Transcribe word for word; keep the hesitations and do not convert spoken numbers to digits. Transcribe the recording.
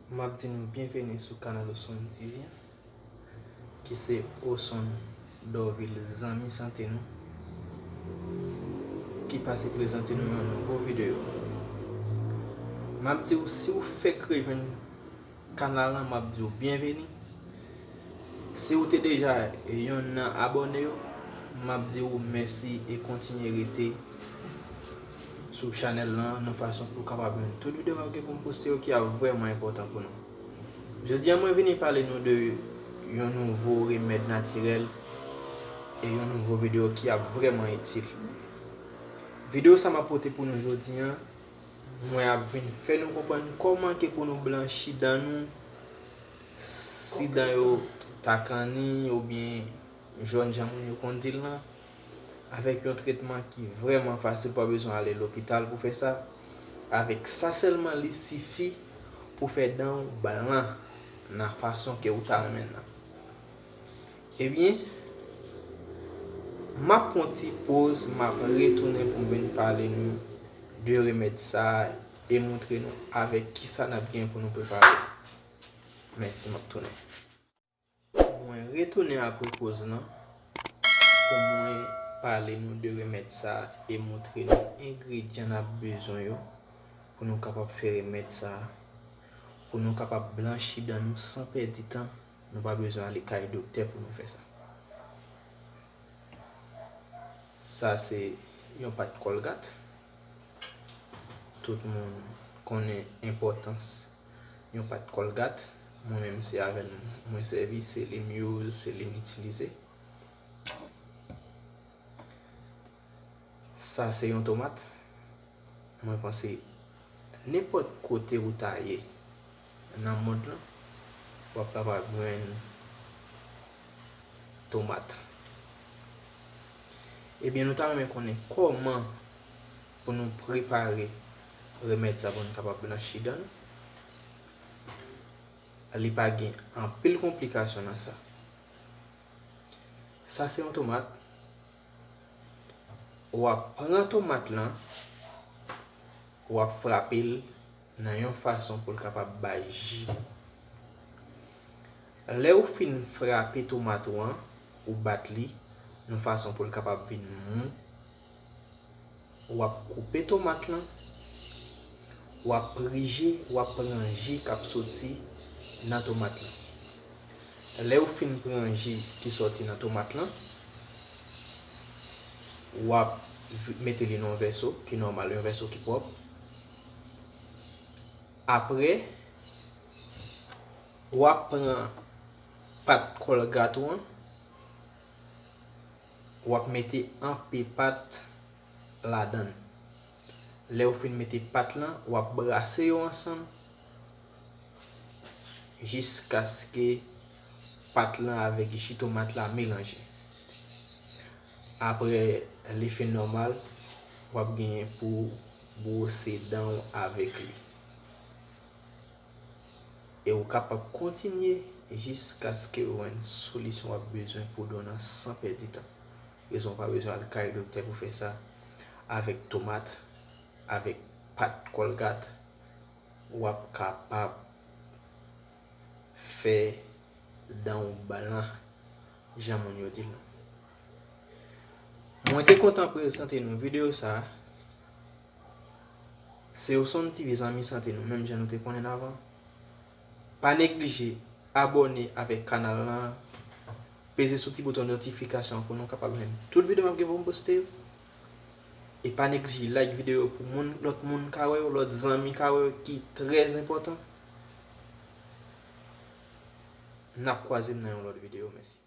M ap di nou byenveni sou kanal Osonn T V an, ki se Osonn Dorvil, zanmi sante nou, ki pase prezante nou yon nouvo videyo. M ap di w, si w fèk rejwenn kanal la, m ap di w byenveni. Si w te deja yonn nan abòne yo, m ap di w mèsi e kontinye rete sou chanèl lan, nan fason pou w kapab jwenn tout videyo m ap gen pou m poste yo ki ap vrèman enpòtan pou nou. Jodi a, mwen vini pale nou de yon nouvo remèd natirèl e yon nouvo videyo ki ap vrèman itil. Videyo sa m ap pote pou nou jodi a, mwen ap vin fè nou konprann kòman ke pou nou blanchi dan nou, si dan yo ta kanni oubyen jòn jan moun yo konn di l lan, avèk yon tretman ki vrèman fasil, pa bezwen ale lopital pou fè sa. Avèk sa sèlman, li sifi pou fè dan w blan nan fason ke ou ta renmen l lan. Ebyen, m ap pran ti poz, m ap retounen pou m vin pale nou de remèd sa a e montre nou avèk kisa n ap gen pou nou prepare. Mèsi, m ap tounen. Mwen retounen apre poz lan pou mwen pale nou de remèd sa a e montre nou engredyan n ap bezwen yo pou nou kapab fè remèd sa a, pou nou kapab blanchi dan nou san pèdi tan. Nou pa bezwen ale kay doktè pou nou fè sa. Sa se yon pat kòlgat. Tout moun konnen enpòtans yon pat kòlgat. Mwen menm se avè l mwen sèvi, se li m use, se li m itilize. Sa se yon tomat. Mwen panse nenpòt kote ou ta ye nan mond lan, w ap kapab jwenn tomat. Ebyen, nou ta renmen konnen kòman pou nou prepare remèd sa pou nou kapab blanchi dan nou. Li pa gen anpil konplikasyon nan sa. Sa se yon tomat. W ap pran tomat lan, w ap frape l nan yon fason pou l kapab bay ji. Lè w fin frape tomat ou an, ou bat li yon fason pou l kapab vin mou. W ap koupe tomat lan, w ap prije, w ap pran ji k ap soti nan tomat lan. Lè w fin pran ji ki sòti nan tomat lan, w ap vi- mete li nan yon vèso ki nòmal, yon vèso ki pwòp. Apre, w ap pran pat kòlgat ou an, w ap mete anpe pat ladan l. Lè w fin mete pat lan, w ap brase yo ansanm jiskaske pat lan avèk ji tomat la melanje. Apre li fin nòmal, w ap genyen pou w bwose dan w avèk li. E ou kapab kontinye jiskaske ou jwenn solisyon w ap bezwen pou dan w nan san pèdi tan. Rezon w pa bezwen al kay doktè pou fè sa. Avèk tomat, avèk pat kòlgat, w ap kapab fè dan w blan, jan moun yo di l lan. Mwen te kontan prezante nou videyo sa a. Se Osonn T V, zanmi sante nou, menm jan nou te konnen avan. Pa neglije abòne avèk kanal lan, peze sou ti bouton notifikasyon an pou nou kapab jwenn tout videyo m ap gen pou m poste yo. E pa neglije like videyo pou moun, lòt moun ka wè yo, lòt zanmi ka wè yo, ki trè enpòtan. N ap kwaze m nan yon lòt videyo. Mèsi.